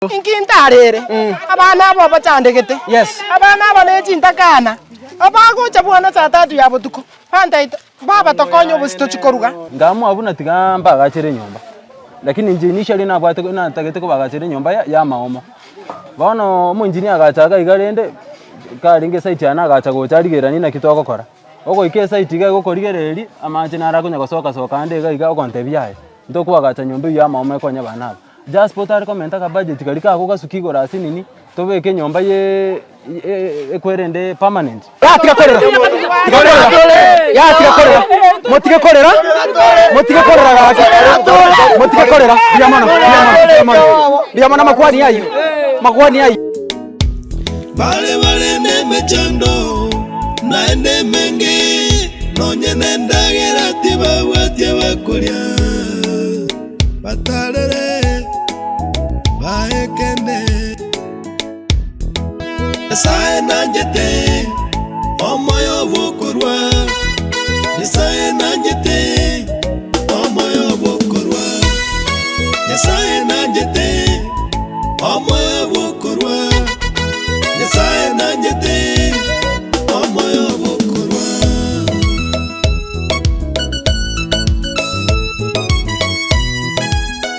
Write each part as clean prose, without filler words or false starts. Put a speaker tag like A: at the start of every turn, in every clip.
A: Inki ntarere abana aba bachandegete? Abana aba ne chintakana, abagocha bwana saa tatu ya botuko, bantaete, Baba tokonye obosie tochie koruga.
B: Nkaamua buna tiga mbagachere enyomba, lakini inche initially nabwate natagete kobagachera enyomba ya y'amaomo. Bono omoengineer agacha iga iga rende, karenge esite yane agacha gocha arigereranie naki togokora. Ogoika esite iga egokorigereria, amache naro akonya gosoka soka ande iga iga ogontebia aye, ntokoagacha nyomba eywo y'amaomo ekonye abana aba. Jasper otare komenta akabudget karia kago gasuke igoro ase nini, tobeke enyomba ye ekwerende permanent.
C: Ya tiga korera, tiga korera, ya tiga korera, motige korera, motige korera gaki, motige korera, mbuya mono, mbuya mono, mbuya mono, mbuya mono amakwani ayio, makwani ayio.
D: Baria bare nemechando, naende emenge, nonye nendagera tibabwati abakoria. Batarere, baekene. Nyasae nanchete omoyo bw'okorua, Nyasae nanchete omoyo bw'okorua, Nyasae nanchete omoyo bw'okorua, Nyasae nanchete omoyo bw'okorua.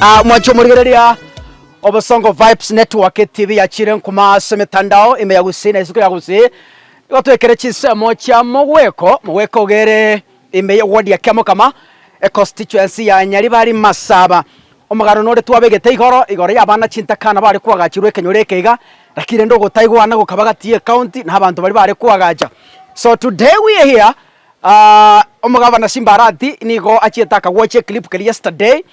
C: Ah, mwanche omorigereria Obosongo Vibes Network TV yachire nkuma ase emetandao ime ya Gusii na isiko ya Gusii. Igo twekere chinsemo chia mogweko, mogweko ogere ime ya ward ya Kiamokama, econstituency ya Nyaribari Masaba. Omogano nore twabegete igoro, igoro ya abana chintakana bare koagachirwa ekenyoro eke iga, lakini rende ogotaigwana gokaba gati ye county na abanto baria bare koagacha. So today we are here Omogabana Simba Arati nigo achiete akagwochia eclip keria yesterday,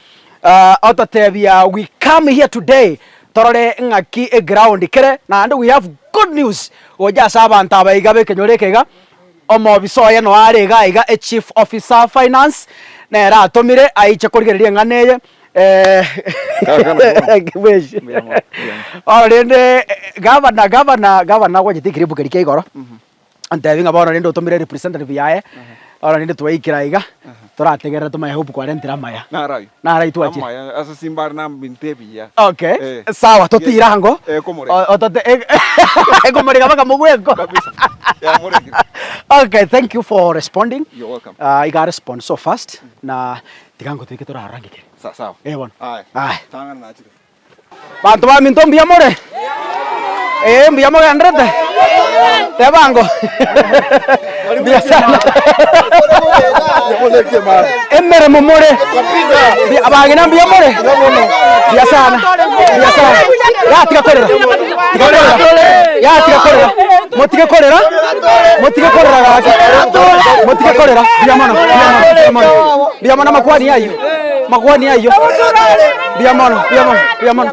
C: ototebia we come here today torore ng'aki eground kere naende we have good news gocha ase abanto aba iga b'ekenyoro eke iga, omobisa oye noyo are iga iga echief officer finance, nere atomire aiche korigereria eng'ana eye bono rende gavana gavana gavana agwachete eclip keria kia igoro. Antebi ng'a bono rende otomire representative yaye, bono rende twaikire aiga, torategerere tomanye hope kwarentire amaya.
E: Narai.
C: Narai twachire.
E: Amaya ase simba are nambinto ebiya.
C: Okay,
E: Eh.
C: sawa totire ango.
E: Eh, komoreka.
C: O- otote ekomoreka mpaka mogweko.
E: Kabisa. Yamorekire.
C: Okay, thank you for responding.
E: You're welcome.
C: Uh, iga respond so fast na tiga ngotoike torarora ng'ikere.
E: Sa sawa.
C: Eh bono.
E: Aye.
C: Aye.
E: Tang'ana nachire.
C: Banto baminto mbuya more? Ee mbuya mogenderete? Tebango mbuya sana. Emeremo more? Mbuya- Abang'ina mbuya more? Mbuya sana, mbuya sana. Ya tiga korera, tiga korera, ya tiga korera, motige korera, motige korera gaki, motige korera, mbuya mono, mbuya mono, mbuya mono, mbuya mono amakwani ayio, makwani ayio. Mbuya mono, mbuya mono, mbuya mono,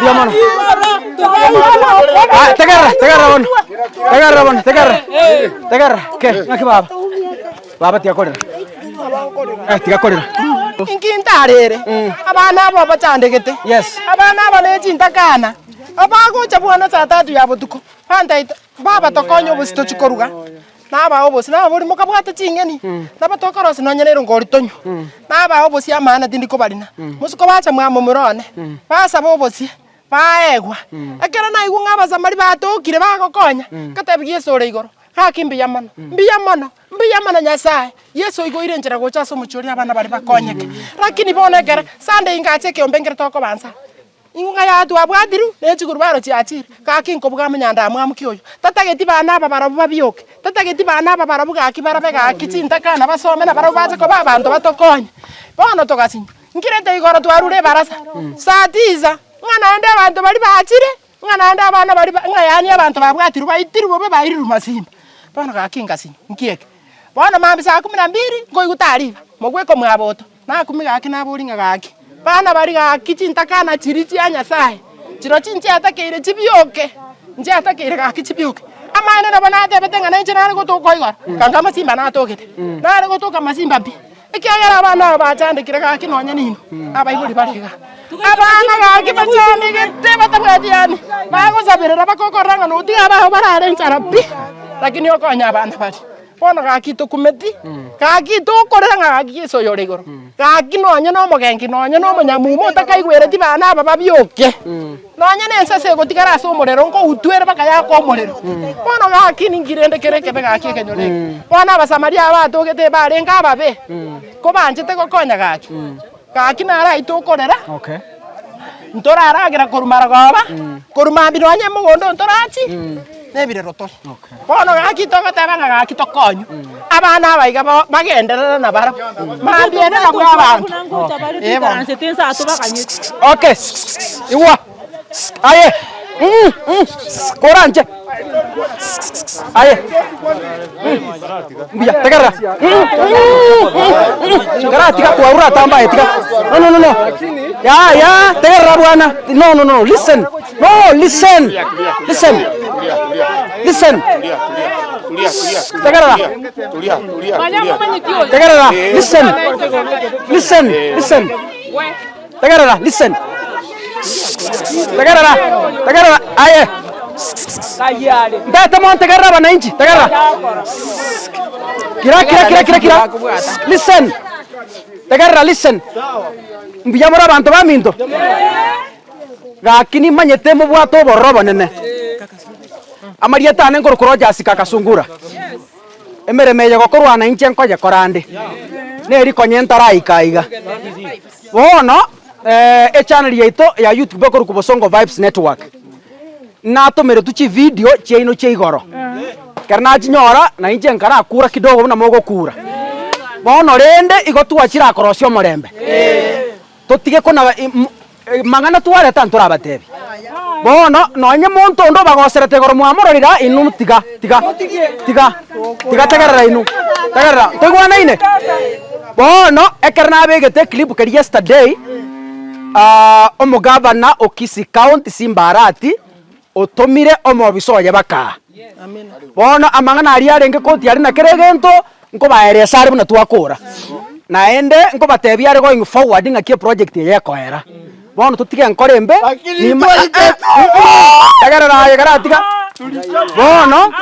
C: mbuya mono. Ah, tegerera, tegerera bono. Tegerera bono, tegerera. Tegerera. Ke, ng'aki baba. Baba tiga korera. Eh, tiga korera.
A: Inki ntarere abana aba bachandegete?
C: Yes.
A: Abana aba ne chintakana, abagocha bwana saa tatu ya botuko, bantaete, baba tokonye obosie tochie koruga. Nabaa obosie, nababoria, Mokabwate ching'eni? Nabo tokorosia nonya nerongori tonywe. Nabaa obosie amaana tindi kobarina. Mosiko bacha mwamomura one, basaba obosie, baegwa. Ekero naigwa ng'a Abasamari batokire bagokonya, ngatebia Yeso ore igoro, gaki mbuya mono, mbuya mono, mbuya mono Nyasae, Yeso oigoire enchera gocha ase omochie oria abana baria bakonyeke. Rakini bono ekero Sunday ngacha ekeombe nkere tokobansa. Ing'o ng'a yatwabwatirwe ne chigurubaro chiachire, gaki nkobuga amonyandamwamu ki oyo? Tatageti bana aba barabwo babioke, tatageti bana aba barabwo gaki barabe gaki chintakana basome na barabwo bache koba abanto batokonye. Bono togasinywa, nkirete igoro twarure ebarasa, saa tisa, ng'a naende abanto baria bachire, ng'a naende abana baria ba ng'a yaani abanto babwatirwe baitirwe bobe bairirwe masimba. Bono gaki ngasinywa, nki eke? Bono mambia saa kumi na mbili, nkoigwa tariba, mogweko mwaboto. Nakumia gaki naboria ng'a gaki, bana baria gaki chintakana chiria chia Nyasaye, chirochio nchiatakeire chibioke, nchiatakeire gaki chibioke. Amaene nabo natebete ng'a nainche nare gotoka igoro, kanga amasimba natogete, nare gotoka amasimba pi, ekiagera abana aba bachandekire gaki nonye ninwe, abaibori bare igaa. Abana gaki bachandegete batabwati yaani, bagosaberera bakokorora ng'a notiga abao barare enchara pi, lakini okonye abana baria. Bono gaki tokumeti, gaki tokorera ng'a gaki Yeso oyore igoro, gaki nonye na omogenki nonye na omonyamuma otakaigwereti bana aba babioke, nonye na ensase egotigara ase omorero nkoutwa ere mpaka yaka omorero. Bono gaki ninki rende kere ekebe gaki ekenyoro eke? Bono Abasamaria aba batogete barenge ababe, ko banchete gokonya gaki, gaki naro ayio tokorera.
C: Okay.
A: Ntoraragera korwa marogoba, korwa mambia nonye mogondo ntorachi, na ebirero tore. Bono gaki togoteba ng'a gaki tokonywe, abana aba iga bo bagenderere nabarabwo, mambia ere nabwo abanto. Eh bono.
C: Okay, igwa, aye, koranche, aye, mbuya, tegerera, karatiga kwarure atambaye tiga, no no no no, yaya tegerera bwana, no no no, listen, no listen, listen, listen, tegerera, tegerera, listen, listen, listen, tegerera, listen, tegerera, tegerera, aye. Ntete montegerere abananchi, tegerera. Kira, kira, kira, kira, kira. Listen. Tegerera, listen. Mbuya more abanto baminto? Gaki nimanyete mobwate obororo obonene. Amarieta ane nkorokwa Rogers Kakasungura. Emeremo eye gokorwana inche nkoyekora ande, neri konya ntaraika aiga. Bono, echannel yaito ya YouTube ekorokwa Bosongo Vibes Network, natomeretwe chividio chiaino chia igoro. Ekero nachinyora, na inche nkarakura kidogo buna mogokura. Bono rende igo twachire aa korosia omorembe, totige kona mang'ana twareta ntorabatebi. Bono nonye monto onde obagoserete igoro mwamororire aa, inwe tiga, tiga, tiga, tiga tegerera inwe, tegerera, ntoigwanaine? Bono ekero nabegete eclip keria yesterday, omogavana o Kisii County Simba Arati, otomire omobisa oye bakaa. Bono amang'ana aria arenge koti aria na kera egento, nkobaeresa are buna twakora. Naende nkobatebia are going forward ng'aki eproject eye ekoera. Bono totige enkoro embe, nima tegerera aye karatiga, bono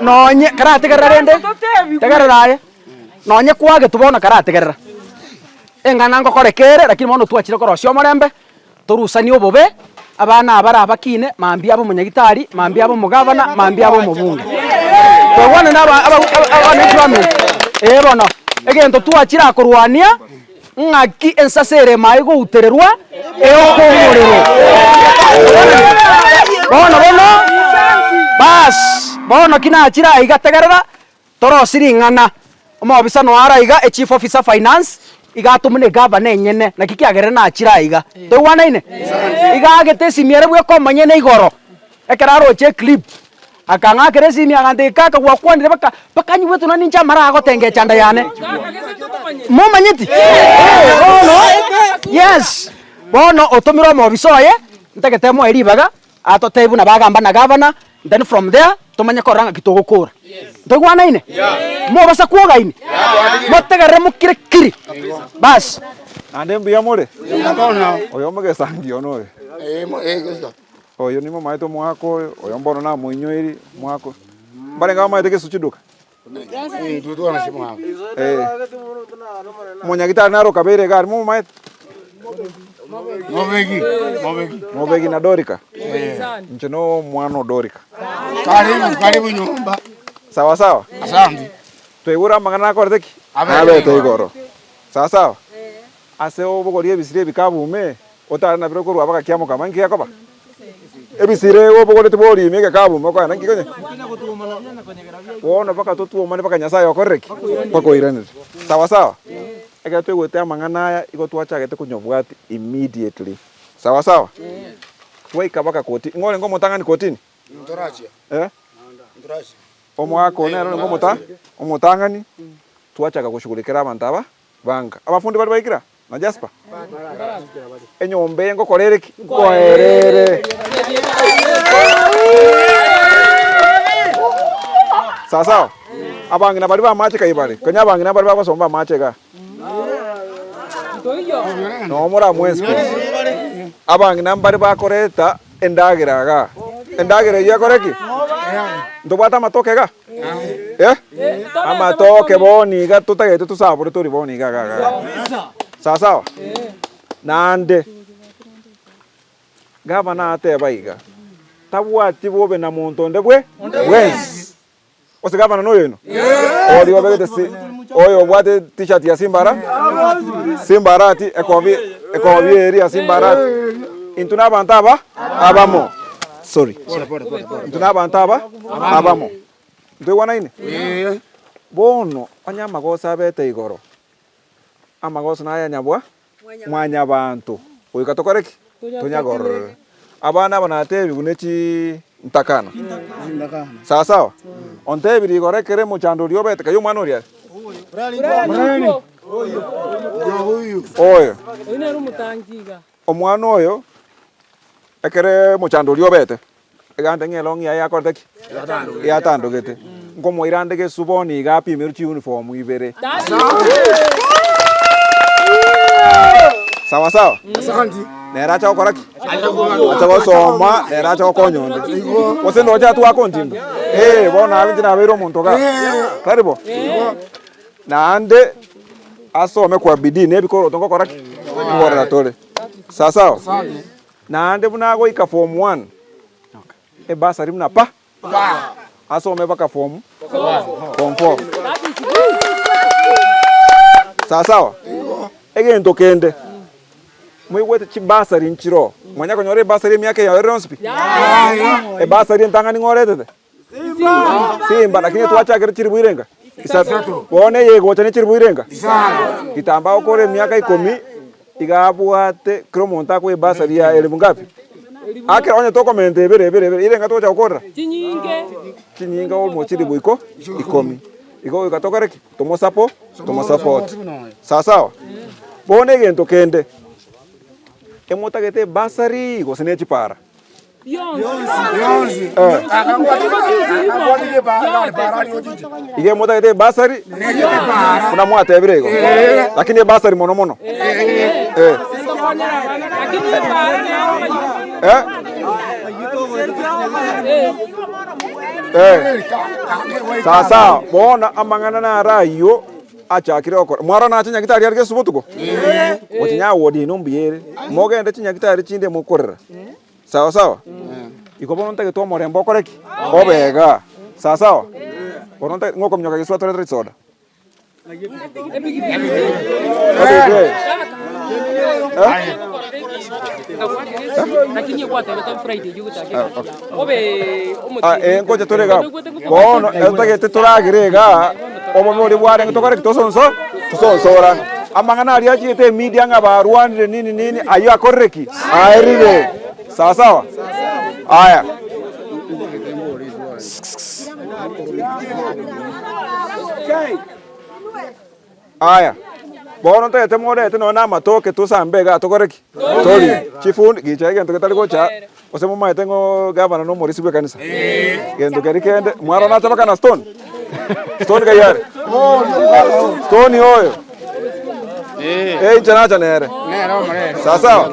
C: nonye karategerera rende, tegerera aye, nonye kwagetwa bono karategerera, eng'ana ngokoreka ere lakini bono twachire korosia omorembe. Torusanie obobe, abana aba barabakine, mambia abe omonyagitari, mambia abe omogavana, mambia abe omobunge. Twaigwanane aba aba abananchi baminto? Ee bono, egento twachire aa korwania, ng'aki ensase ere ime egoutererwa, eoka omorero. Bono bono, baas, bono ki nachire aiga tegerera, Torosie ring'ana, omobisa noyo are aiga, echief officer finance, iga atomwe na egavana enyene, naki kiagerire nachire aiga. Toigwanaine? Iga aagete esimi ere bweka omonyene igoro, ekero aroche eclip, akang'akera esimi agantebia kaka gwakwanire baka mpaka nyigwete nonya ninche amara agotengecha enda yane. Momanyeti? Eh, bono, yes, bono otomire omobisa oye, ntagete moe ribaga, Atotebie buna bagamba na gavana, then from there tomanye korora ng'aki togokora. Ntoigwanaine? Mobasa kwogaini? Motegerere mokire kiri. Bas.
E: Naende mbuya more? Oyo omogesangio one oyo. Oyo nimomaete omwaka oyo, oyo mbono namoinyoiri omwaka oyo. Mbarenge abamaete gesuchu duka? Eh. Omonyagitari naro okabeire iga aria momomaete? Mobegi na Dorika? Inche no omwana o Dorika.
F: Karibu, karibu nyumba.
E: Sawa sawa?
F: Asante.
E: Twaigure amang'ana nakorete ki? Nabete igoro. Sawa sawa? Ase obogoria ebisire ebikabu ime, otare nabirobio korwa mpaka kiamokama, inki gekoba? Ebisire obogoretie borimi egekabu ime okoenda nki konye? Bono mpaka totwomane mpaka Nyasaye okorire ki? Mpaka oiranire. Sawa sawa? Ekero twaigwete amang'ana aya, igo twachagete konyobwatia immediately. Sawa sawa? Twaika mpaka kotini, ng'o orenge omotang'ani kotini? Eh? Omogaka one nere orenge omota omotang'ani, twachaka goshughulikera abanto aba. Banga. Abafundi baria baikire na Jasper? Enyomba eye ngokora ere ki? Nkoera ere. Sawa sawa? Abang'ina baria b'amache kai bare? Konya abang'ina baria bagosomba amache igaa. Noo moramwe inspire. Abang'ina mbare bakoreta endagera igaa. Endagera eyio ekore ki? Ntobwate amatoke igaa? Eh? Amatoke bono iga totagete tosabore tori bono iga iga iga. Sawa sawa? Naende, gavana ateba iga, tabwati bobe na monto onde bwe bwensi. Gose gavana noyo oino? Oria obegete si oyo obwate t-shirt ya Simba Arati, Simba Arati ekobi ekobi eria ya Simba Arati. Intwe na abanto aba abamo, sorry, intwe na abanto aba abamo. Ntoigwanaine? Bono onye amagoso abete igoro, amagoso naya nyabwa mwanyabanto, goika tokore ki? Tonyagorore. Abana aba natebiwu ne chintakana, sawa sawa? Ontebirie igoro ekero emochando oria obete, kai omwana oria are? Oyo. Omwana oyo, ekere omochando oria obete, egante ng'a elong'i yaye yakorete ki? Yatandogete. Nkomoira ande gesu bono iga apimerwe chiuniform ibere. Sawa sawa? Nere acha gokora ki? Acha gosoma, nere acha gokonya onde. Gose ndoche atwake ontimba? Eh, bono abe inche nabeire omonto igaa. Tari bo? Naende asome kwa bidii na ebikoroto ngokora ki? Nkokorera tore. Sawa sawa? Naende buna agoika form one, ebasari buna pa, asome mpaka form form four. Sawa sawa? Egento kende, moigwete chibasari nchiroo, mwanya konyora ebasari emiaka eye yonsi pi? Ebasari entang'ani ng'o oretete? Simba, lakini twachakire chilifu irenga? Isato. Bono eye egocha ne chilifu irenga? Kitambo agokora emiaka ikomi, iga abwate kera omonto akoe ebasari ya elifu ngapi? Ake onye tokomenta ebere ebere ebere, irenga togocha gokorera? Chinyinge almost chilifu iko ikomi. Igo goika tokore ki? Tomosapo tomosupport. Sawa sawa? Bono egento kende, emotagete ebasari gose ne chipara? Iga motagete ebasari buna mwatebire igo, lakini ebasari mono mono. Eh. Eh. Eh. Sasa bono amang'ana naro ayio achakire gokora. Mwarora nache nyagitari are Gesusu botuko? Gochi nyawodi ino mbuya ere, mogende chinyagitari chinde mokorera. Sawa sawa? Igo bono ntagete omorembe okore ki? Obe igaa. Sawa sawa? Bono ntagete ng'a okominyoka Yeso atoretere chisoda. Eh, ngocha tore igaa. Bono ntagete toragere igaa, obobe oria bwarenge tokore ki? Tosonso tosonsorane. Amang'ana aria achiete emedia ng'a barwanire nini nini, ayio akorire ki? Aerire. Sawa sawa? Aya. Aya. Bono ntagete morete nonya na amatoke tosambe igaa tokore ki? Torie. Chifundi, gicha egento getari gocha, gose momaete ng'o gavana na omorisia bwe ekanisa. Gento keria kende, mwarora nacha mpaka na stone? Stone kai are? Stone oyo. Eh, inche nacha nere. Sawa sawa?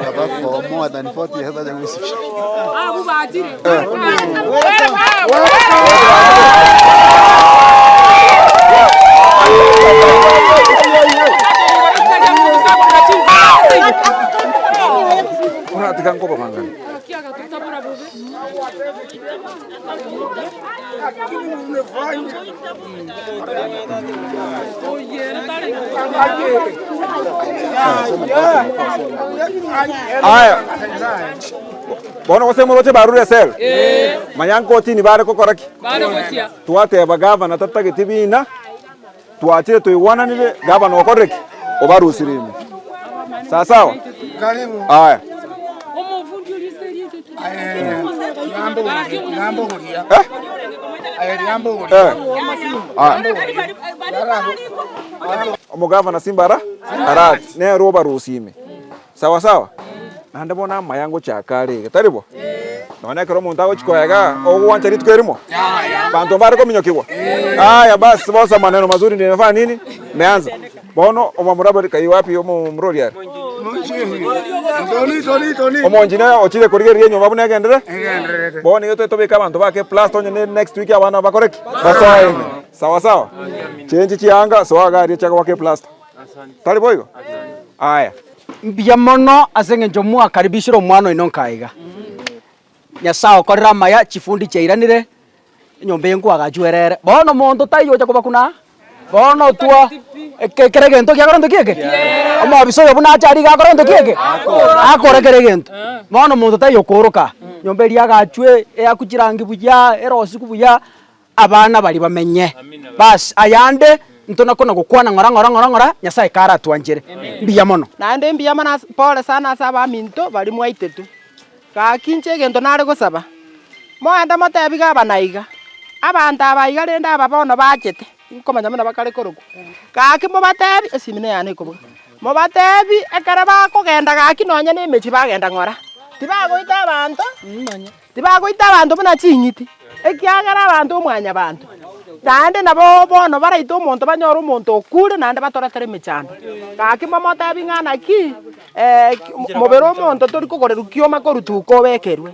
E: Tiga nkobabangani. Aya, bono gose moroche barure esel, manya nkotini bare gokora ki? Twateba gavana tatageti bina, twachire toigwananire, gavana okorire ki? Obarusire ime. Sawasawa? Aya. Eh? Eh. Aya. Omogavana Simba ara Arati nere obarusia ime. Sawa sawa? Naende bono amaya ngochaka are iga, tari bo? Nonya ekero omonto agochia koega, ogwancha rituko erimo? Banto mbare kominyokigwa? Aya basi bosa maneno mazuri ndio inafanya nini? Imeanza. Bono omomura bori kai wapi omomura oria are? Omonjinia ochire korigereria enyomba buna egenderere, bono nigo tobeke abanto bake eplasta onye ne next week abana bakore ki? Basoe ime. Sawa sawa? Chenchi chianga, soa iga aria chaka goaka eplasta. Tari boigo? Aya.
C: Mbuya mono ase eng'encho mwakaribishire omwana oino nka iga. Nyasae okorire amaya, chifundi chiairanire, enyomba eye nkoagachwa ere ere. Bono monto taiyo ocha kobakuna aa, bono otwa eke kera egento kiakora gento ki eke? Omobisa oyo buna ache aria iga akore gento ki eke? Akore kera egento. Bono monto taiyo okooroka aa, nyomba eria eagachwe, eakwe chirangi buya, erosigwe buya, abana baria bamenye. Baas, ayande ntona kona gokwana ng'ora ng'ora ng'ora ng'ora, Nyasaye karatwanchere. Mbuya mono.
A: Naende mbuya mono ase pole sana ase abaminto baria mwaitetwe. Gaki inche egento nare gosaba, mogende motebi gabana iga, abanto aba iga rende aba bono bachete, nkomanya buna bakare korokwa, gaki mobatebi esimi neyane ekobuga, mobatebi ekero bakogenda gaki nonye na emechie bagenda ng'ora, tibagoita abanto, tibagoita abanto buna ching'iti, ekiagera abanto omwanyabanto, naende nabo bono baraite omonto banyore omonto okure naende batoretere emechando. Gaki momotebi ng'a naki. Mobere omonto tori kogorerwa kioma korwa tuko obekerwe,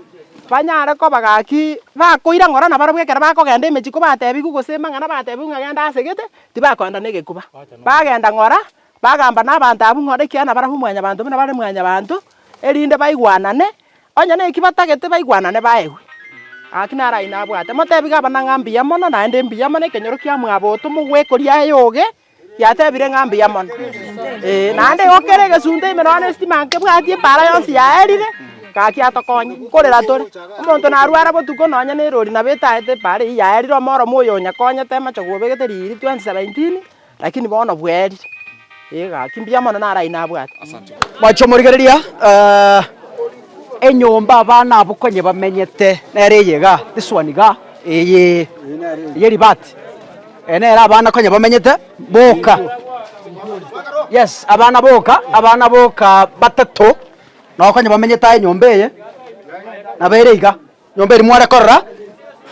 A: banyare koba gaki bakoira ng'ora nabarabwo ekero bakogenda emechie kobatebigwe gose amang'ana batebigwe ng'a genda ase gete, tibakogenda na egekuba. Bagenda ng'ora, bagamba na abanto abwo ng'ora ekiagera nabarabwo mwanyabanto buna bare mwanyabanto, erinde baigwanane, onye na eki batagete baigwanane baegwe. Gaki naro ayio nabwate, motebi gabana ng'a mbuya mono naende mbuya mono ekenyoro kia mwaboto mogwekoria aye oge. Yatebire ng'a mbuya mono. Ee, naende igo kere egesunte ime nonya na esitima nkebwati epaara yonsi yaerire, gaki atokonye, nkorera tore. Omonto narwara botuko nonya na erori nabo etaete epaara eywo yaerire omoromo oyo onyakonyete amachogu obegete riiri 2017, lakini bono bwaerire. Ee gaki mbuya mono naro aywo nabwate.
C: Mwanche omorigereria, enyomba abana abwo konye bamenyete nere eye igaa, this one igaa, eye eye ribati. Eye nere abana konya bamenyete boka. Yes, abana boka, abana boka batato, nabo konya bamenyete aye enyomba eye, nabo ere iga, nyomba eria mware korora,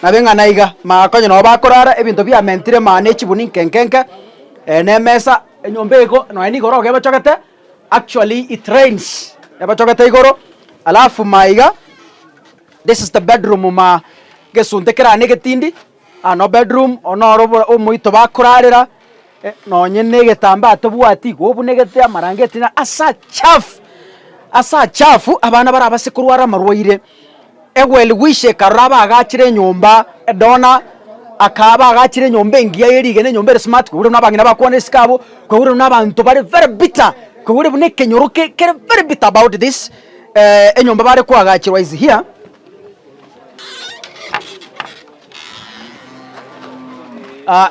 C: nabo eng'ana iga, maa konya nabo bakorara, ebinto biamentire maa na echibuni nke nke nke, na emesa, enyomba eye igo nonya na igoro iga ebachogete, actually it rains, ebachogete igoro, alafu maa iga, this is the bedroom maa, egesunte kere aa na egetindi. Aa no bedroom, oo noro obo omoito bakorarera, nonye na egetambaa tobwati igo obunegete amarangeti na ase achafu, ase achafu abana barabase korwara amarwaire. Ewell wish ekarora abagachire enyomba edona, akaba agachire enyomba engiya ye rigena enyomba ere smart, kwaigure buna abang'ina bakwana isiko abwo, kwaigure buna abanto bare very bitter, kwaigure buna ekenyoro ke kere very bitter about this, enyomba bare koagacherwa is here.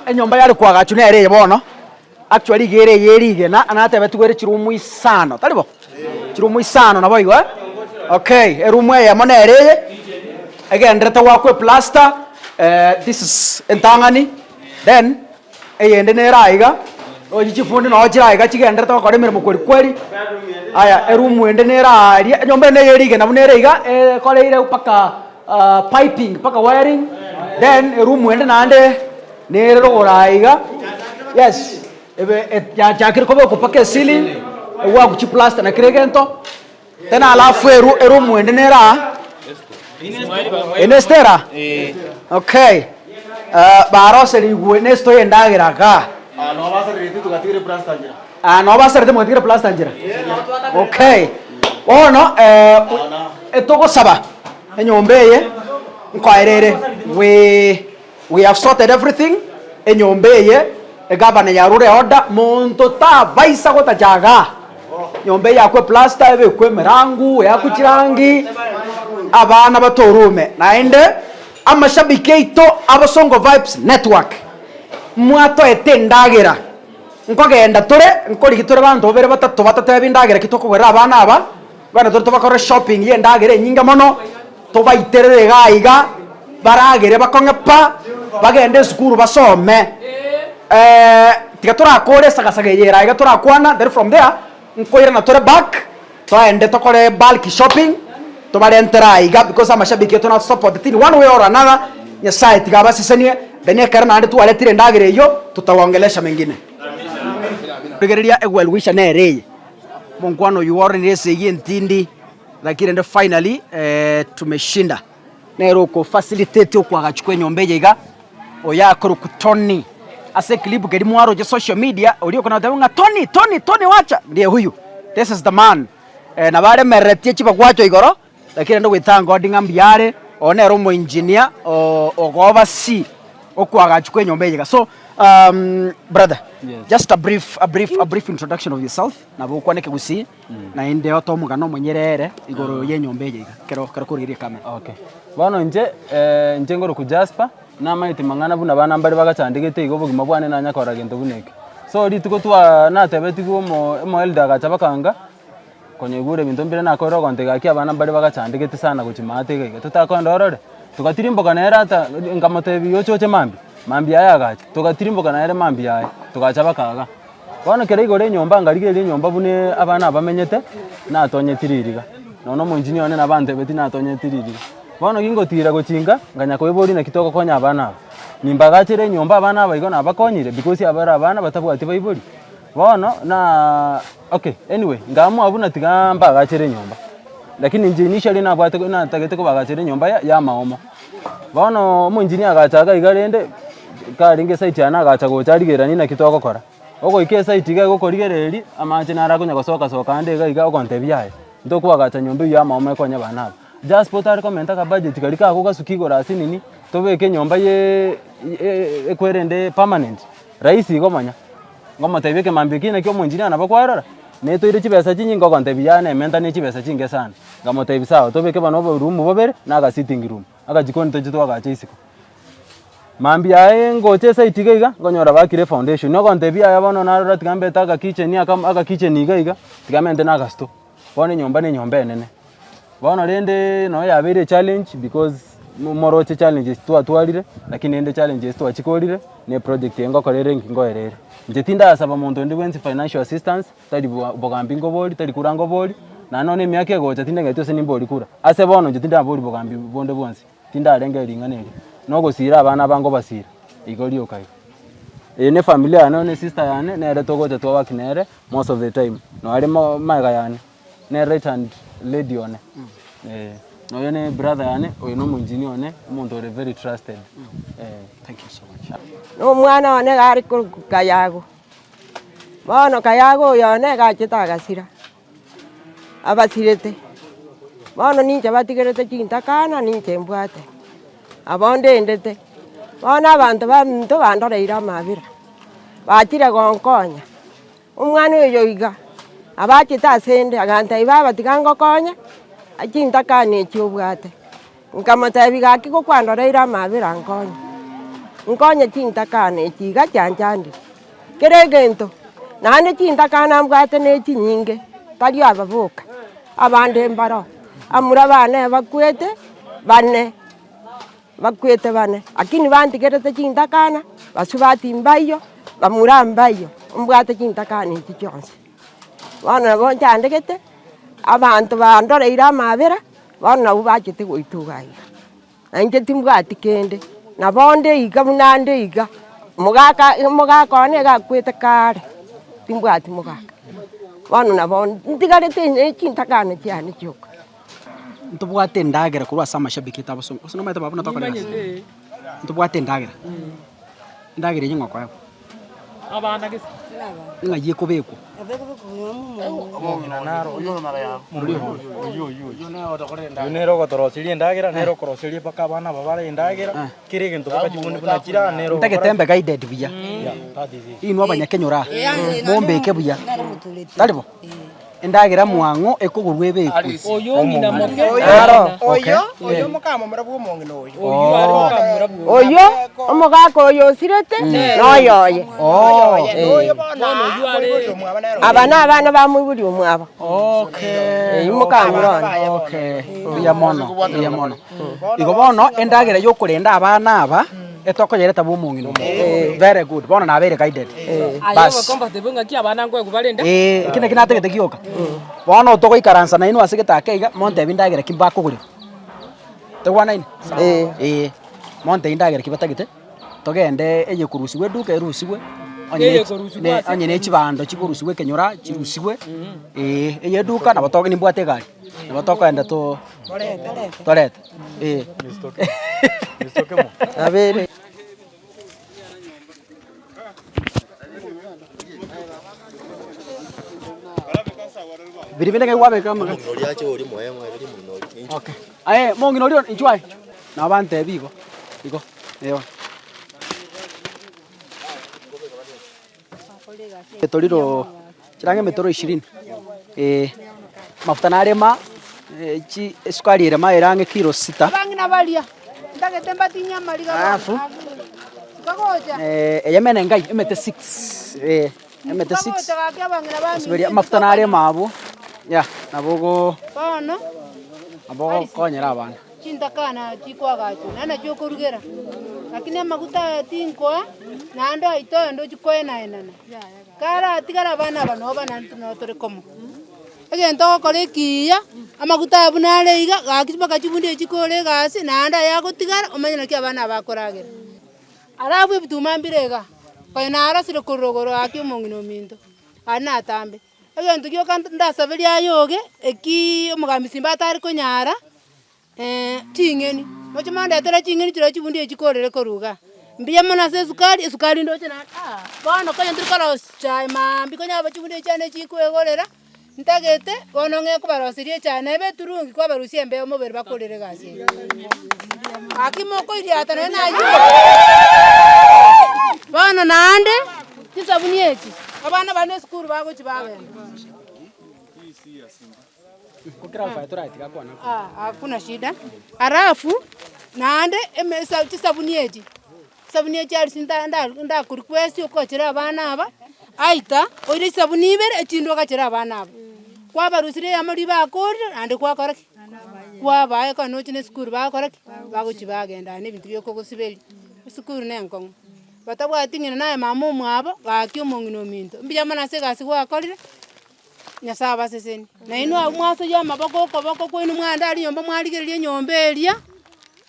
C: Enyomba yare koagachwa nere eye bono, actually iga ere eye rigena, natebetigwe ere chirumu isano, tari bo? Chirumu isano nabo igo eh, okay, erumu eyemo nere eye, egenderete goakwa eplaster, this is entang'ani, then Eyende nere aiga, roche chifundi noo chire aiga chigenderete gokora emeremo kweri kweri. Aya, erumu ende nere aaria, enyomba eye neye rigena buna ere iga, ekoreire mpaka piping, mpaka wiring, then erumu ende naende nere rogoro aiga, yes, ebe yachakire kobekwa mpaka eceiling, egwakwa chiplaster na kera egento. Tena alafu eru erumu ende nere aa. Eye ne store aa? Okay. Baroserigwe ne store ya endagera igaa. Ah, nabo baserete mogatigera plaster nchera? Okay. Bono etogosaba enyomba eye nkoera ere we we have sorted everything, enyomba eye egavana yarure order, monto tabaisa gotacha igaa. Nyomba eye yakwe plaster, ebekwe emerangu, eakwe chirangi, abana batorume. Naende amashabiki aito a Bosongo Vibes Network, mwatoete endagera, nkogenda tore, nkorigia tore banto babere batato batotebi ndagera ki tokogorera abana aba, bono tore tobakore shopping ya endagera enyinge mono, tobaiterere igaa iga, baragere bakong'e pa, bagende esukuru basome. Tiga torakore esagasaga eye ere aiga torakwana, then from there, nkoirana tore back, toende tokore bulk shopping, tobarentere aiga because amashabiki aito natosupporteti in one way or another, Nyasaye tiga abasesenie, then ekero naende twaretire endagera eyio, tutawaongelesha mengine. Rigereria ewell wisher nere eye. Omonkwana oyio orenire esegi entindi, lakini rende finally tumeshinda. Nere oko facilitate okoagachwa kwa enyomba eye iga, oyo akorokwa Tony. Ase eclip keria mwaroche social media, oria okona goteba ng'a Tony, Tony, Tony wacha, ndiye huyu, this is the man. Nabo aremereretie chibagwacho igoro, lakini rende we thank God ng'a mbuya are, oyo nere omoengineer ogoobasi okoagachwa kwa enyomba eye iga. So brother, just a brief, a brief, a brief introduction of yourself, nabo okwane ekegusii. Naende ote omogano omonyerere igoro y'enyomba eye iga, ekero ekero korigereria ekamera.
B: Okay. Bono inche inche ngorokwa Jasper, namaete mang'ana buna abana mbare bagachandegete iga obogima bwane nanya korora gento buna eke. So rituko twa natebetigwe omo omoelder agacha bakanga, konyaigure ebinto mbire nakorire ogontebia gaki abana mbare bagachandegete sana gochia maate iga iga, totakoenda orore? Togatirimboka nere ata nkamotebia oche oche mambia, mambia aye agacha, togatirimboka nere mambia aye, togacha bakaga. Bono ekero igoro enyomba ngarigereria enyomba buna abana aba bamenyete, natonyeti ririga, nonya omoengineer one nabo antebetie natonyeti ririga. Bono gingotira gochia inka, nkanya koeboria naki togokonya abana aba, nimbagachere enyomba abana aba igo nabakonyire because aba abana batabwati baibori. Bono naa okay anyway, nkaamua buna tiga mbagachere enyomba, lakini inche initially nabwate natagete kobagachera enyomba ya ya amaomo. Bono omoengineer agacha iga iga rende, karenge esite yane agacha gocha arigereranie naki togokora, ogoika esite iga egokorigereria, amache naro akonya gosoka soka ande iga iga ogontebia yaya, ntokoagacha nyomba eywo ya amaomo ekonye abana aba. Jasper otare komenta akabudget karia kago gasuke igoro ase nini, tobeke enyomba ye ekwerende permanent, rahisi igo manya. Ngomotebia ekemambia ekio naki omoengineer nabo kwarora, netoire chibesa chinyinge ogontebia yaya nementa ne chibesa chinke sana. Nkamotebia sawa tobeke bono oborumu bobere na agasitting room, agachikoni toche twagacha isiko. Mambia aye ngocha esite iga iga, nkonyora baakire efoundation, ogontebia yaya bono narora tiga mbete agakitchen aka agakitchen iga iga, tiga mente na agastore. Bono enyomba na enyomba enene. Bono rende nonya yabeire echallenge because moroche challenges twatwarire, lakini rende challenges twachikorire, na eproject eye ngokora ere nki ngoera ere. Inche tindasaba monto onde bwensi financial assistance, tari bwa bogambi nkobori, tari kura nkobori, naende nonye na emiaka egocha tindeng'eti gose nimbori kura. Ase bono inche tindabori bogambi bonde bwonsi. Tindarenge ring'ana erio, nogosiira abana aba nkobasiira, igo rioka igo. Eye ne efamiri yane, oyo ne sister yane, nere togocha twa work nere most of the time, noo are mo magega yane, nere right hand lady one, eh. Na oyo ne brother yane, oyo na omoengineer one, omonto ore very trusted, eh.
C: Thank you so much.
G: Na omwana one iga are korokwa Kayago, bono Kayago oyo one iga achete agasira. abasirete, bono ninche batigerete chintakana ninche mbwate, abo ndendete. Bono abanto baminto bandoreire amabera, bachire gonkonya, omwana oyo iga, abachete asende agantebia baba tiga ngokonye, chintakana echi obwate. Nkamotebia gaki gokwandoreire amabera nkonye, nkonye chintakana echi iga chianchandire. Kera egento, naende chintakana mbwate ne chinyinge, tari aba boka, abande mbaroo, amura bane bakwete bane, bakwete bane, lakini bantigerete chintakana, basubati mbaiyo, bamura mbaiyo, mbwate chintakana echi chionsi. Bono nabo nchandegete, abanto bandoreire amabera, bono nabwo bachete goituga iga. Na inche timbwati kende, nabo onde iga buna ande iga, omogaka omogaka one iga akwete kare, timbwati mogaka. Bono nabo ntigarete ne chintakana chiane chioka.
C: Ntobwate endagera korwa ase amashabiki aito abasongo, gose nomanyete baba buna tokora egasi? Ntobwate endagera, endagera eywo ng'o okoegwa? Ng'ai ekobekwa?
H: Oyio nere ogotoroseria endagera, nere okoroseria mpaka abana aba bare endagera, kera egento mpaka chibuni buna chira nere
C: Ntagete
H: ogokora
C: mbe guided buya, inwe abanyakenyoro aa, mombeke buya, tari bo? Endagera mwang'o ekogorwa ebekwe.
I: Oyo ng'ina moke
A: Oyo,
C: Okay.
A: oyo, oyo mokamomura bw'omong'ina oyo.
I: Oyio are mokamura bw'omong'ina.
G: Oyio, omogaka oyo osirete, noyo oye.
C: Oh.
A: Oye, noyo bono
I: Bono oyio are-
A: moibori omwabo nere
G: Aba nabana ba moibori omwabo.
C: Okay.
G: Eyio mokamura one.
C: Okay. Mbuya mono, mbuya mono. Igo bono endagera yokorenda abana aba, etokoyereta bwa omong'ina oyo. Very good, bono nabeire guided.
I: Aye
C: Bas.
I: obe comfortable ng'aki abana nkoegwa barende.
C: Eeh, eki naki natagete gioka. Bono togoikaransa nainwe ase egetaka iga, montebi ndagera ki mbakogorera. Toigwanaine? Eeh, montebi ndagera ki batagete, togende eye korusigwa eduka erusigwe. Onye
I: Eye
C: ne
I: ekorusigwa
C: ne
I: ase
C: onye ne chibando chikorusigwa ekenyora chirusigwe, eh, eye eduka nabo toge nimbwate egari, nabo tokoenda to torete eh.
A: Abere.
C: Biri binde ng'ai kwabeka amagati? Okay. Aye mong'ina oria inchuo aye, nabo bantebia igo, igo, eh bono. Etoriro chirange emetoro ishirini, eh, mafuta narema chi esukari ere ma ere ang'e kilo sita.
J: Abang'ina baria, ntagete mbatinyie amariga bono.
C: Alafu
J: Bagocha.
C: eyemo ene engai emete six, eh, emete six,
J: Bagocha gaki abang'ina baminto
C: osiberia amafuta nare ime abwo, yah, nabo ogo
J: Bono
C: nabo ogokonyera abana.
J: Chintakana chikoagachwa, naende nachio okorugera, lakini amaguta aya tinkoa, naende oite oyonde ochia koenaenana. Karatigare abana aba nabo naende nabo tore komo. Egento ogokora ekiya, amaguta aya buna are iga, gaki mpaka chibundi echi chikore egasi, naende aya agotigara, omanye naki abana aba bakoragera. Alafu ebituma mbire igaa, konya narosire korwa rogoro gaki omong'ina ominto, aria natambe. Egento gioka ndasaberie aye oge, ekiiii omogambi simba atari konyara. Ching'eni, moche mondetere ching'eni chiria chibundi echi chikorere korwa igaa. Mbuya mono ase esukari, esukari ndoche naende ah, bono konya ntiri korosia chae maambia konya aba chibundi echi chiane chikoegorera, ntagete bono ng'e kobaroseria echae neba eturungi kwabarusia embeo mobere bakorere egasi eye. Gaki mokoiriata nonye naywo. Bono naende, chisabuni echi, abana bane esukuru bagochi bagenda. Ah, hakuna shida. Alafu naende emesa chisabuni echi, chisabuni echi aria nda nda ndakorequest okochera abana aba, aita oire chisabuni ibere echinde ogachere abana aba. Kwabarusirie eyemo riria bakorire naende kwakora ki? Kwabaa ekero nochi na esukuru bagokora ki? Bagochi bagenda aye na ebinto bia okogosiberia, esukuru na enkong'u. Batabwati ng'ina naye mama omwabo, gaki omong'ina ominto, mbuya mono ase egasi gwakorire. Nyasae abasesenie. Na inwe abwo mwasoyia amaboko okoboko kwaino mwaenda aria nyomba mwarigereria enyomba eria,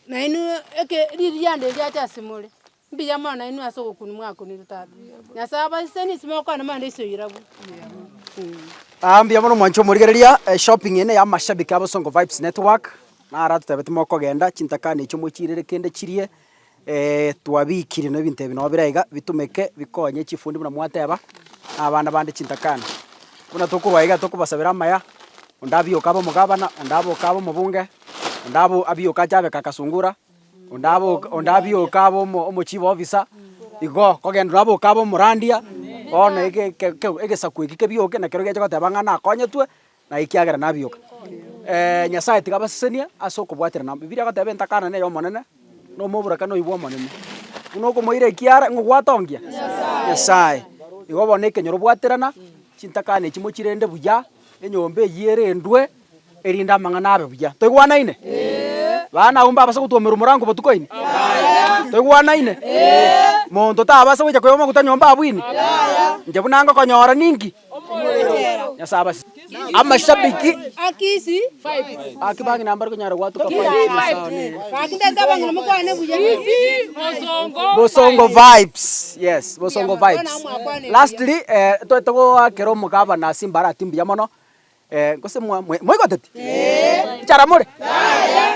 J: na inwe eke ririanda eria riacha ase more. Mbuya mono nainwe ase ogokunwa mwakunirwe tata. Nyasae abasesenie ase mokwane mwende ase oirabwo.
C: Aa mbuya mono mwanche omorigereria, eshopping eye neya amashabiki a Bosongo Vibes Network, naro atotebeti mokogenda chintakana echio mochirere kende chirie, twabikire na ebinto ebi nabo bire iga bitumeke bikonye chifundi buna mwateba, na abana bande chintakana. Buna tokorwa iga tokobasabera amaya, onde abioke abe omogabana, onde aboke abe omobunge, onde abo abioke ache abe kaka sungura, onde aboke onde abioke abe omo omochief officer, igo kogenda onde aboke abe omorandia, bono ege ke ke egesaku eki kebioke na kero gecha goteba ng'a nakonyetwe. na ekiagera nabioka. Nyasae tiga abasesenie ase okobwaterana. Bibilia egoteba entakana neye Omonene, na omoburaka noyio bw'Omonene. Buna okomoira ekiara, ng'o gwatongia? Nyasae. Igo bono ekenyoro bwaterana, chintakana echi mochirende buya, enyomba eyio erendwe, erinde amang'ana abe buya. Toigwanaine? Bana abwo mbabasa gotwomerwa morango botuko ime? Toigwanaine? Monto tabasa gocha koywa amaguta nyomba abwo ime? Inche buna ngokonyora ninki? Nyasae abase amashabiki
J: Akisi
C: aki bang'ina mbare konyara gwatuka Bosongo vibes yes Bosongo vibes lastly eh, toete goakera omogabana ase Mbarati mbuya mono eh, gose mwa mwaigoteti? Nchara more?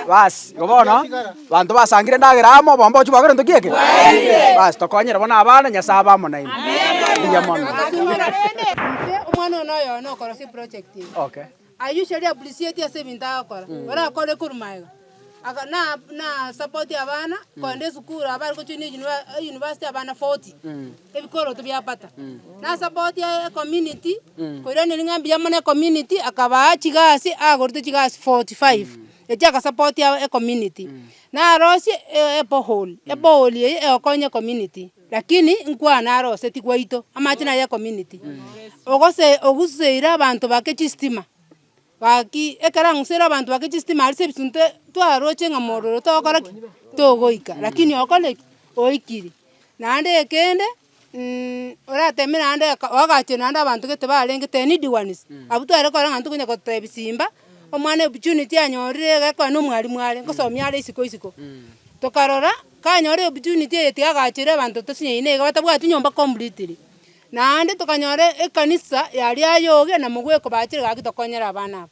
C: Baas, igo bono, banto basangire endagera amo, obomba ochi bwakora gento ki eke? Baas, tokonyere bono abana, Nyasae abe amo nainwe. Mbuya mono.
J: Inche omwana one oyono okorosia eproject eye.
C: Okay.
J: I usually appreciate ase ebinto agokora, orakore korwa magega, aka na na support abana, kogenda esukuru aba are gojoin university abana 40. Ebikoroto biapata. Na support ecommunity, koiraneria ng'a mbuya mono ecommunity, akabaa chigasi agorete chigasi 45, echio agasupport ecommunity. Narosie eborehole, eborehole eye egokonya ecommunity, lakini nkwana aroseti gwaito, amache naye ecommunity. Ogose oguseire abanto bake chistima. Gaki, ekero ang'usere abanto bake chistima aria ase ebisunte twaroche ng'a mororo togokora ki? Togoika, lakini okore ki? Oikire. Naende ekende orateme naende aka oagache naende abanto gete barenge the needy ones, abwo tware korora ng'a ntokonya gotebia simba, omwana opportunity anyorire iga ekero na omwalimu are, ngosomia are isiko isiko. Tokarora, kanyora opportunity eye tiga agachere abanto tosinyaine iga batabwati nyomba completely. Naende tokanyora ekanisa yaria ayoge na mogweko bachire gaki tokonyere abana aba.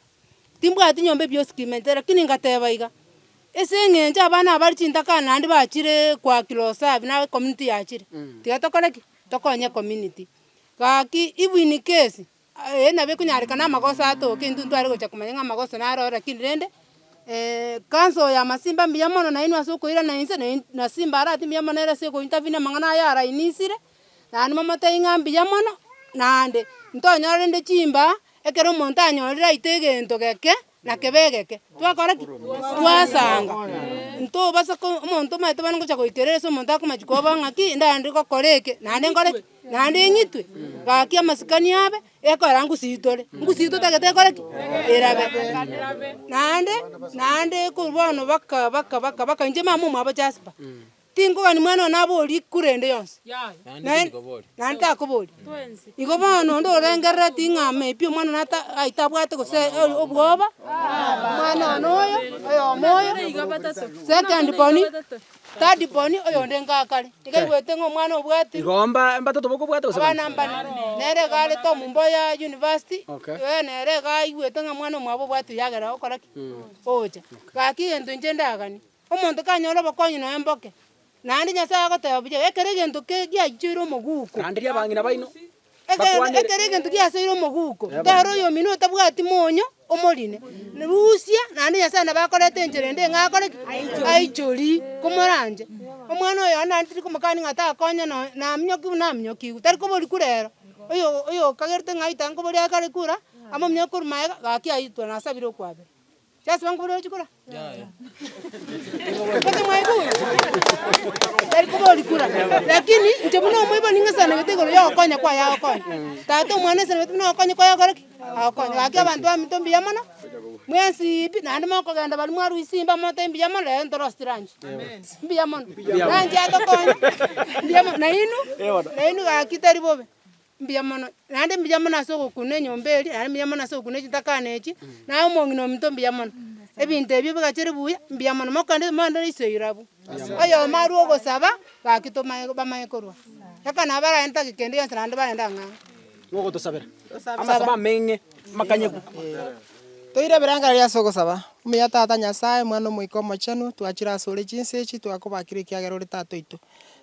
J: Timbwati nyomba ebiosikimete lakini ngateba iga, ase eng'encho abana aba bare chintakana naende bachire kwa kirosafi na ecommunity yachire, tiga tokore ki? Tokonye ecommunity. Gaki even case, eye nabo ekonyarekana amagoso atoke intwe ntware gocha komanya ng'a amagoso naro oo lakini rende council ya masimba mbuya mono nainwe ase okoirana inse na simba arati mbuya mono ere ase ogointervene amang'ana aya arainisire. Naende momotebie ng'a mbuya mono, naende ntonyore rende chimbaa, ekero omonto anyorire aite egento geke, na kebe egeke, twakora ki? Twasanga. Ntobasa ko omonto omanyete bono ngocha goikerera ase omonto akomachia koba ng'aki, ndande gokora eke, naende nkore ki? Naende ng'itwe, gaki amasikani abe, ekora ngusii tore, ngusii totagete ekore ki? Erabe. Naende, naende korwa bono baka baka baka baka inche mama omwabo Jasper. Tinkogania mwana one aborie kura ende yonsi, naende takoboria. Igo bono onde orengerereti ng'a maybe omwana one ata aitabwate gose obwoba, omwana one oyo, oyomo oyo, second born, third born, oyonde ngakare. Iga aigwete ng'a omwana obwate.
C: Igo mba mbatoto bokobwata gose
J: bane? Abana mbane. Nere iga are Tom Mboya University, nere iga aigwete ng'a mwana omwabo obwate yagera gokora ki? Ocha. Gaki egento inche ndaganie. Omonto kanyore obokonyi nonya mboke, naende Nyasae agoteba buya, ekero egento ke giaichoire omoguko.
C: Randeria abang'ina baino,
J: Ekero
C: bakwanere.
J: ekero egento giasoire omoguko, tara oyomino otabwati monyo omorine, rusia naende Nyasae nabo akoreta enchera ende ng'a akore ki? Aichorie, komoranche. Omwana oyo one naende tiri komokani ng'a takonya nonya naminyokiwu naminyokiwu, tari koboria kura ero, oyo oyokagerete ng'a aita nkoboria akare kura, amominyoke korwa magega, gaki aitwe nasabire okwabera. Yeso bankobori ochi kura? Gose mwaigure? Tari kobori kura. Lakini inche buna omoibori ning'esanegete igoro ya ogokonya kwaye agokonya. Tata omwana esanegete buna ogokonya kwaye agokora ki? Agokonya. Gaki abanto baminto mbuya mono, mwensi pi, naende mokogenda baria mwarwa isimba motebi mbuya mono rero ntorosie lunch. Mbuya mono. Lunch atokonya, mbuya mono. Nainwe, nainwe gaki tari bobe. Mbuya mono, naende mbuya mono ase ogokuna enyomba eria, naende mbuya mono ase ogokuna chitakana echi, naye omong'ina ominto mbuya mono. Ebinto ebio bigachere buya, mbuya mono, mokende moenderere iso ira abwo. Oyomo arwe ogosaba, gaki tomaye bamaye korwa. Eka nabo baragende tageka ende yonsi naende bagende ang'e ang'e.
C: Mogotosabera amasabo ameng'e amakanyegu.
A: Toire ebirengererio ase ogosaba. Omuya Tata Nyasae, Omwana, Omoika Omochenu, twachire asore chinsa echi, twakobakire ekiagera ore Tata oito.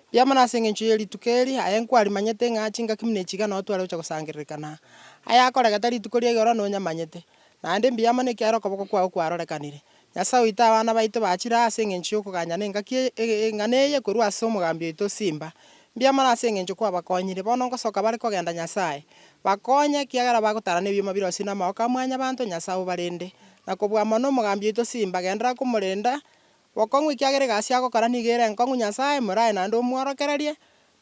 A: Mbuya mono ase engencho ye rituko eri, aye nkwarimanyete ng'a chingaki buna echi iga nao tware gocha gosangererekana aa. Ayakoregete rituko ria igoro nonyamanyete, naende mbuya mono ekiagera okoboko kwao kwarorekanire. Nyasae oito abana baito bachire aa ase engencho y'okoganyana engaki eye eng'ana eye korwa ase omogambi oito Simba. Mbuya mono ase engencho kwabakonyire, bono ngosoka bare kogenda Nyasae. Bakonye, ekiagera bagotara nebioma birosirie namagoko a mwanyabanto, Nyasae obarende. Na kobua mono omogambi oito Simba, genderera komorenda, Bokong'u ekiagera egasi agokora nigo ere enkong'u Nyasae morae naende omworokererie,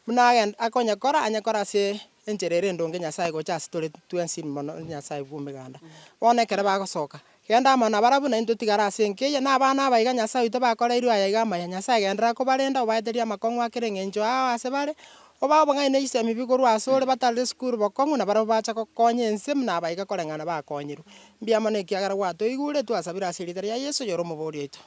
A: buna agend akonyekora anyekore ase enchera ere endonge Nyasae gocha ase tore twensi mono Nyasae bw'omeganda. Bono ekero bagosoka, genda amo nabarabwo naintwe tigara ase enka eye, na abana aba iga Nyasae oito bakoreirwe aya iga amaya. Nyasae genderera kobarenda obaeterie amakong'u a kera eng'encho ao ase bare, Obae obong'aini ne chisemi bikorwa asore batarire esukuru bokong'u na barabwo bacha gokonya ense buna abaiga koreng'ana bakonyirwe. Mbuya mono ekiagera gwatoigure, twasabire ase erieta ria Yeso oyore omobori oito.